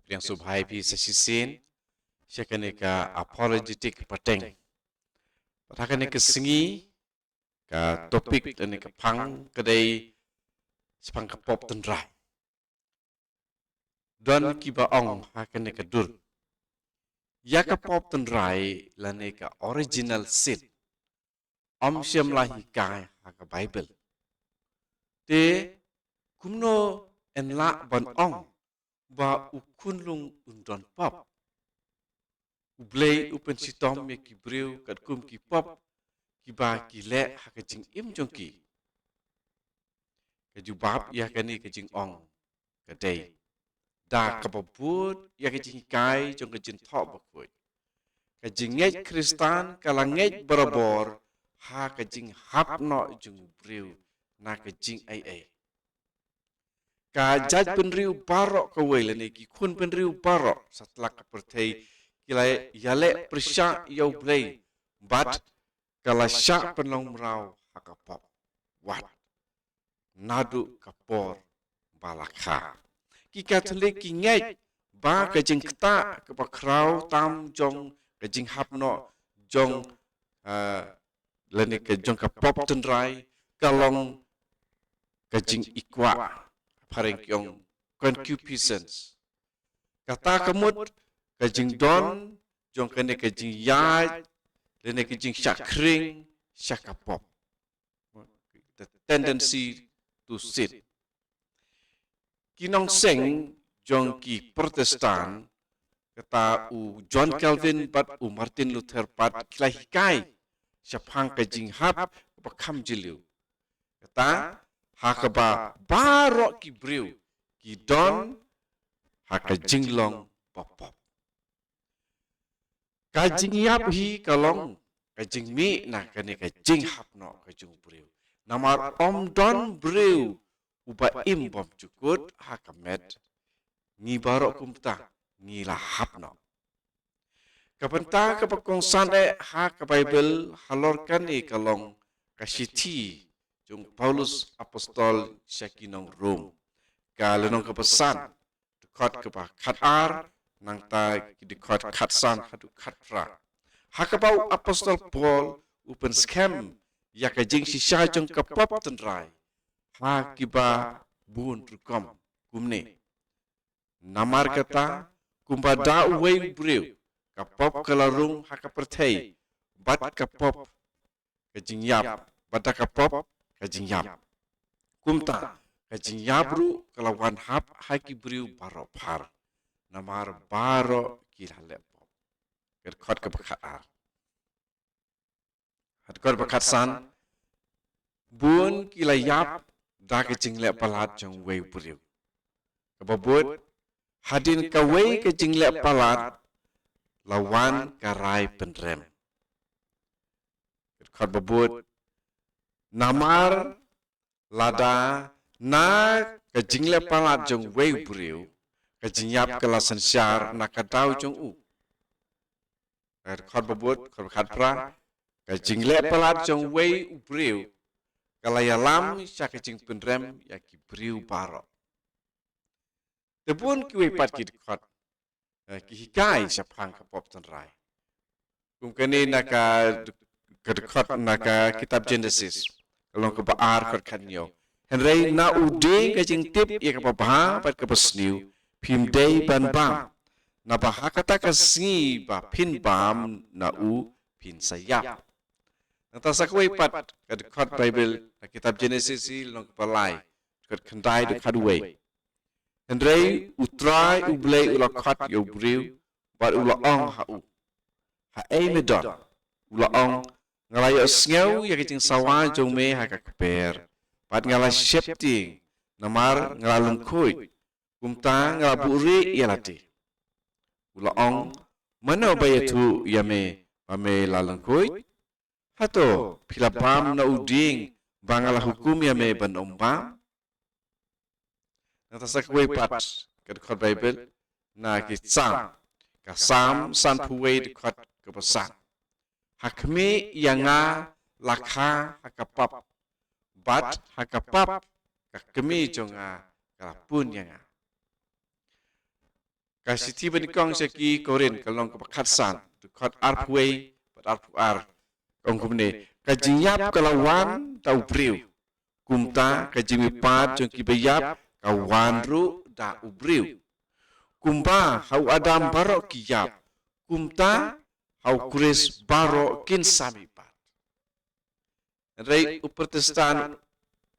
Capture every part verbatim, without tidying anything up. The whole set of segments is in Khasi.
Pdiang sngewbha ïa phi sa shisien sha kane ka apologetic pateng. Bad ha kane ka sngi ka topic lane ka phang ka dei shaphang ka pop tynrai. Don kiba ong ha kane ka dur, ïa ka pop tynrai lane ka original sin ym shym la hikai ha ka Baibl. Te kumno yn lah ban ong ba u khunlung un don pop? U Blei u pynshitom ïa ki briew katkum ki pop kiba ki leh ha ka jingim jong ki. Ka jubab ïa kane ka jingong ka dei da kaba bud ïa ka jinghikai jong ka Jingthoh Bakhuid. Ka jingngeit Khristan ka la ngeit barabor ha ka jinghap noh jong u briew na ka jingaiei. Ka jaitbynriew baroh kawei lane ki khunbynriew baroh satlak ka pyrthei ki la ïaleh pyrshah ïa u Blei bad ka la shah pynlong mraw ha ka pop wat naduh ka por ba la kha. Ki Katholik ki ngeit ba ka jingktah kaba khraw tam jong ka jinghap noh jong, ah, lane ka jong ka pop tynrai ka long ka jingikwah, phareng ki ong concupiscence. Kata ka mut ka jingdon jong kane ka jingïaid lane ka jingshah khring sha ka pop, the tendency to sin. Ki nongseng jong ki Protestant, kata u John Calvin bad u Martin Luther pat, ki la hikai shaphang ka jinghap kaba kham jylliew, kata ha kaba baroh ki briew ki don ha ka jinglong ba pop. Ka jingïap hi ka long ka jingmih na kane ka jinghap noh ka jong u briew. Namar ym don briew uba im bymjukut ha ka met. Ngi baroh kumta ngi la hap noh. Ka bynta kaba kongsan eh ha ka Baibl halor kane ka long ka shithi jong u Paulus Apostol sha ki nong Rom, ka lynnong kaba san, dkhot kaba khatar, nangta ki dkhot khatsan haduh khatphra. Ha kaba u Apostol Paul u pynskhem ïa ka jingshisha jong ka pop tynrai ha kiba bun rukom kumne: Namar kata, kumba da uwei u briew ka pop ka la rung ha ka pyrthei, bad ka pop ka jingïap, bad da ka pop ka jingïap, kumta ka jingïap ruh ka la wan hap ha ki briew baroh phar, namar baroh ki la leh pop. Ka dkhot kaba khatar. Ha dkhot ba khatsan, bun ki la ïap da ka jingleh palat jong uwei u briew. Kaba bud, hadien kawei ka jingleh palat la wan ka rai pynrem. Ka dkhot ba bud, namar lada na ka jingleh palat jong uwei u briew ka jingïap ka la synshar na ka daw jong u. Ka dkhot ba bud, dkhot ba khatphra, ka jingleh palat jong uwei u briew ka la ïalam sha ka jingpynrem ïa ki briew baroh. Te bun kiwei pat ki dkhot, eh, ki hikai shaphang ka pop tynrai. Kum kane na ka, ka dkhot na ka kitab Genesis, ka lynnong kaba ar, dkhot khathynñiew: Hynrei na u dieng ka jingtip ïa kaba bha bad kaba sniew phim dei ban bam, naba ha kata ka sngi ba phin bam na u phin sa ïap. Nangta sa kawei pat ka dkhot Baibl na kitab Genesis, lynnong kaba lai, dkhot khyndai haduh khatwei: Hynrei U Trai U Blei u la khot ïa u briew bad u la ong ha u: Haei me don? U la ong: Nga la ïohsngew ïa ka jingsawa jong me ha ka kper, bad nga la sheptieng, namar nga la lyngkhuid, kumta nga la buhrieh ïa lade. U la ong: Mano ba ïathuh ïa me ba me la lyngkhuid? Hato phi la bam na u dieng ba nga la hukum ïa me ban ym bam? Nangta sa kawei pat ka dkhot Baibl na ki Salm, ka Salm sanphew wei, dkhot kaba san: Ha khmih ïa nga la kha ha ka pap, bad ha ka pap ka kmie jong nga ka la pun ïa nga. Ka shithi ba nyngkong sha ki Korinth, ka lynnong kaba khatsan, dkhot arphew wei bad arphew ar, ka ong kumne: Ka jingïap ka la wan da u briew, kumta ka jingmihpat jong kiba ïap ka wan ruh da u briew. Kumba ha u Adam baroh ki ïap, kumta ha u Khrist baroh kin sa mihpat. Hynrei u Protestant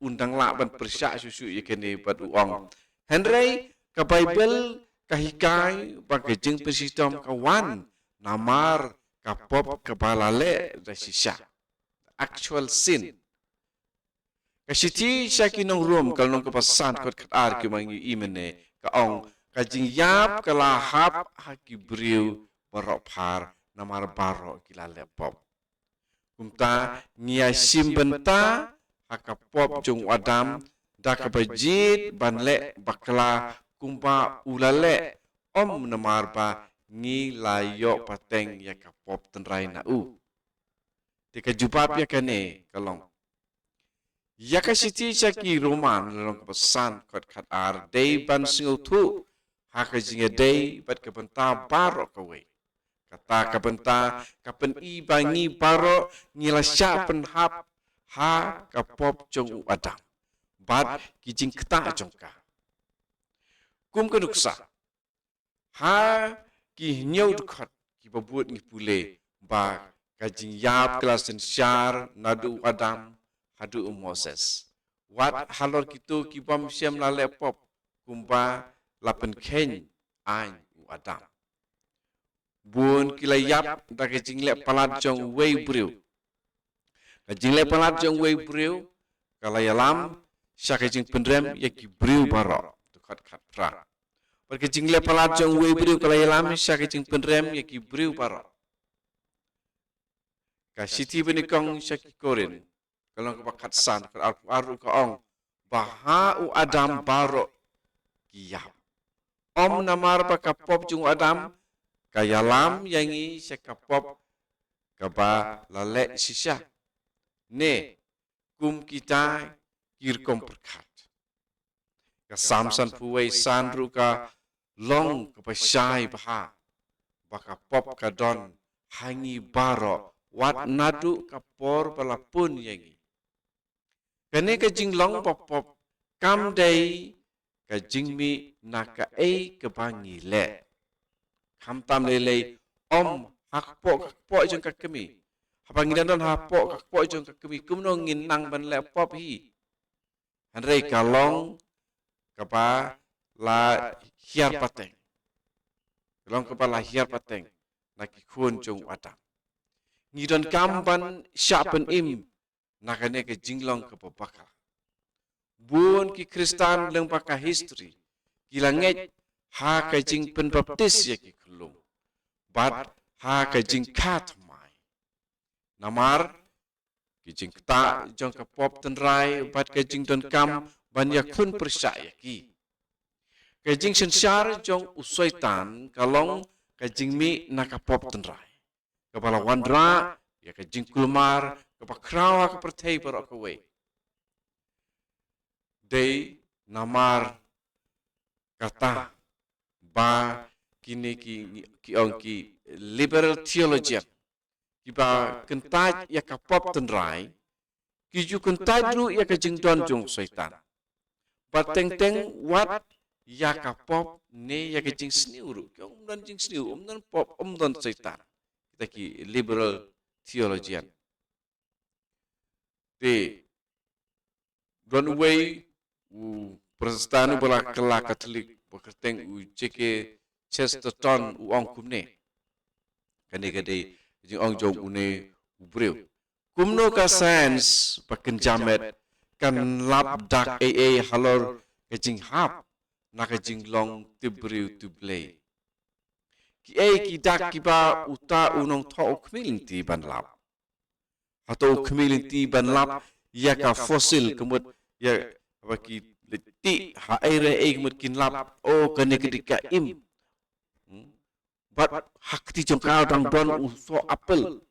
un dang lah ban pyrshah shuh shuh ïa kane bad u ong: Hynrei ka Baibl ka hikai ba ka jingpynshitom ka wan namar ka pop kaba la leh da shisha, actual sin. Ka shithi sha ki nong Rom, ka lynnong kaba san, dkhot khatar, ki ma ngi i mynne, ka ong: Ka jingïap ka la hap ha ki briew baroh phar namar baroh ki la leh pop. Kumta ngi ïa shim bynta ha ka pop jong u Adam da kaba jied ban leh bakla kumba u la leh, ym namar ba ngi la ïoh pateng ïa ka pop tynrai na u. Te ka jubab ïa kane ka long, ïa ka shithi sha ki Roman, lynnong kaba san, dkhot khatar, dei ban sngewthuh ha ka jingïadei bad ka bynta baroh kawei. Kata ka bynta ka pyni ba ngi baroh ngi la shah pynhap ha ka pop jong u Adam bad ki jingktah jong ka. Kum ka nuksa, ha ki hynñiew dkhot kiba bud ngi pule ba ka jingïap ka la synshar naduh u Adam haduh u Moses. Wat halor kito ki bym shym la leh pop, kumba la pynkheiñ aiñ u Adam. Bun ki la ïap da ka jingleh palat jong uwei u briew. Ka jingleh palat jong uwei u briew ka la ïalam sha ka jingpynrem ïa ki briew baroh, dkhot khatphra. Bad ka jingleh palat jong uwei u briew ka la ïalam sha ka jingpynrem ïa ki briew baroh. Ka shithi ba nyngkong sha ki Korinth, ka lynnong kaba khatsan, dkhot arphew ar ruh ka ong ba ha u Adam baroh ki ïap. Ym namar ba ka pop jong u Adam ka ïalam ïa ngi sha ka pop kaba la leh shisha, ne kum kita ki rukom pyrkhat. Ka Salm sanphew wei san ruh ka long kaba shai bha ba ka pop ka don ha ngi baroh wat naduh ka por ba la pun ïa ngi. Kane ka jinglong ba pop kam dei ka jingmih na kaei kaba ngi leh. Khamtam lei lei, ym ha kpoh ka kpoh jong ka kmie. Haba ngi dang don ha kpoh ka kpoh jong ka kmie, kumno ngin nang ban leh pop hi? Hynrei ka long kaba la hiar pateng. Ka long kaba la hiar pateng na ki khun jong u Adam. Ngi donkam ban shah pynim na kane ka jinglong kaba bakla. Bun ki Khristan lyngba ka history ki la ngeit ha ka jingpynbaptis ïa ki khyllung bad ha ka jingkha thymmai. Namar ki jingktah jong ka pop tynrai bad ka jingdonkam ban ïakhun pyrshah ïa ki. Ka jingsynshar jong u Soitan ka long ka jingmih na ka pop tynrai kaba la wanrah ïa ka jingkulmar kaba khraw ha ka pyrthei baroh kawei. Dei namar kata ba kine ki, ki ong ki liberal theologian, kiba kyntait ïa ka pop tynrai, ki ju kyntait ruh ïa ka jingdon jong u Soitan. Bad teng teng wat ïa ka pop ne ïa ka jingsniew ruh. Ki ong ym don jingsniew, ym don pop, ym don Soitan. Kita ki liberal theologian. Te don uwei u Protestant uba la kylla Katholik, ba kyrteng u J K Chesterton, u ong kumne. Kane ka dei ka jingong jong une u briew. Kumno ka science ba kynja met kan lap dak ei ei halor ka jinghap na ka jinglong tip briew tip Blei? Kiei ki dak kiba uta u nongthoh u khmih lynti ban lap? Hato u khmih lynti ban lap ïa ka fossil, ka mut ïa ba ki leit tih ha ei re ei, ka mut kin lap, o, kane ka dei ka im. Hmm? Bad ha kti jong ka dang don u soh apple.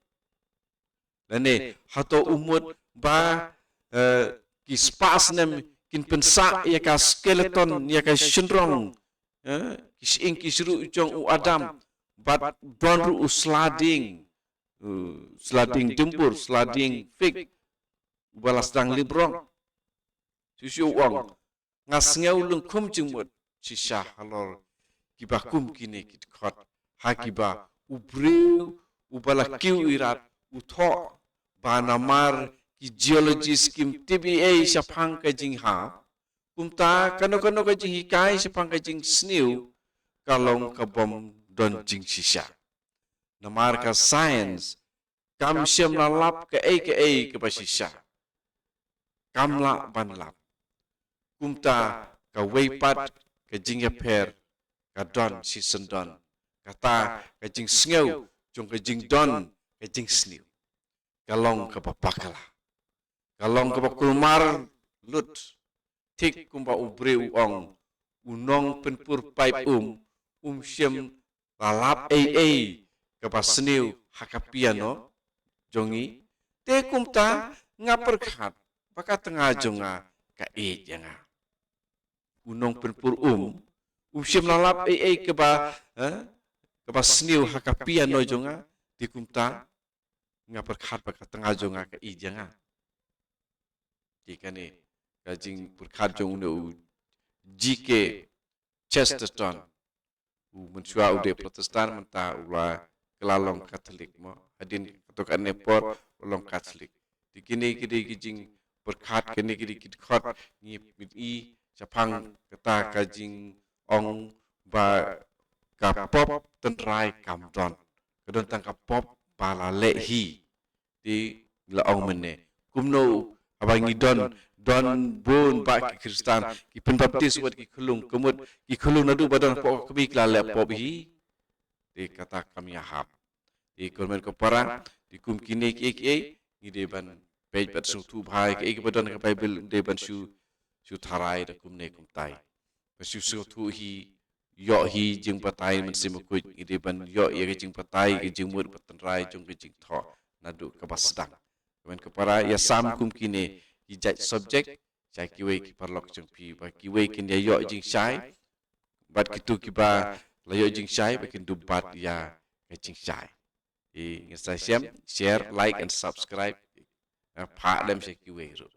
Lane hato u mut ba, eh, ki spah snem kin pynsah ïa ka skeleton, ïa ka shynrong, eh, ki shyieng ki shruh jong u Adam, bad don ruh u sla dieng, u sla dieng dimbur, sla dieng fig, uba la sdang librong. Shisha u ong, nga sngew lyngkhum jingmut shisha halor kiba kum kine ki dkhot, ha kiba u briew uba la kiew irat u thoh ba namar ki geologist kim tip ei ei shaphang ka jingha, kumta kano kano ka jinghikai shaphang ka jingsniew ka long ka bym don jingshisha. Namar ka science kam shym la lap kaei kaei kaba shisha, kam lah ban lap. Kumta kawei pat ka jingïapher ka don shisyndon, kata ka jingsngew jong ka jingdon ka jingsniew, ka long kaba bakla, ka long kaba kulmar lut. Thik kumba u briew u ong, u nongpynpur paip um, um shym la lap ei ei kaba sniew ha ka piano jong ngi. Te kumta nga pyrkhat ba ka tnga jong nga ka ïeit ïa nga. U nongpynpur um, um shym la lap ei ei kaba, eh, kaba sniew ha ka piano jong nga. Te kumta nga pyrkhat ba ka tnga jong nga ka ïeit ïa nga. Te kane ka jingpyrkhat jong une u G K Chesterton. U mynshuwa u dei Protestant, mynta u la kylla long Catholic mo. Hadien kato kane por u long Catholic. Te kine ki dei ki jingpyrkhat, kine ki dei ki dkhot ngi mih i shaphang kata ka jingong ba ka pop tynrai kam don. Ka don tang ka pop ba la leh hi. Te la ong mynne, kumno haba ngi don, don bun bah ki Khristan ki pynbaptis wat ki khyllung, ka mut ki khyllung naduh ba don hapoh ka kmie ki la leh pop hi. Te kata kam ïahap. Te ko hynmen ko para, te kum kine kiei kiei ngi dei ban peit bad sngewthuh bha ïa kiei kiba don ha ka Baibl, dei ban shu, shu tharai da kumne kumtai. Ban shu sngewthuh hi, ïoh hi jingbatai mynsiem bakhuid, ngi dei ban ïoh ïa ka jingbatai, ka jingmut bad tynrai jong ka jingthoh naduh kaba sdang. Ko hynmen ko para, ïasam kum kine ki jait subject sha kiwei ki paralok jong phi, ba kiwei kin ïa ïoh jingshai, bad kito kiba la ïoh jingshai ba kin dup bat ïa ka jingshai. Te ngin sa shem, share, like and subscribe. Phah lem sha kiwei ruh.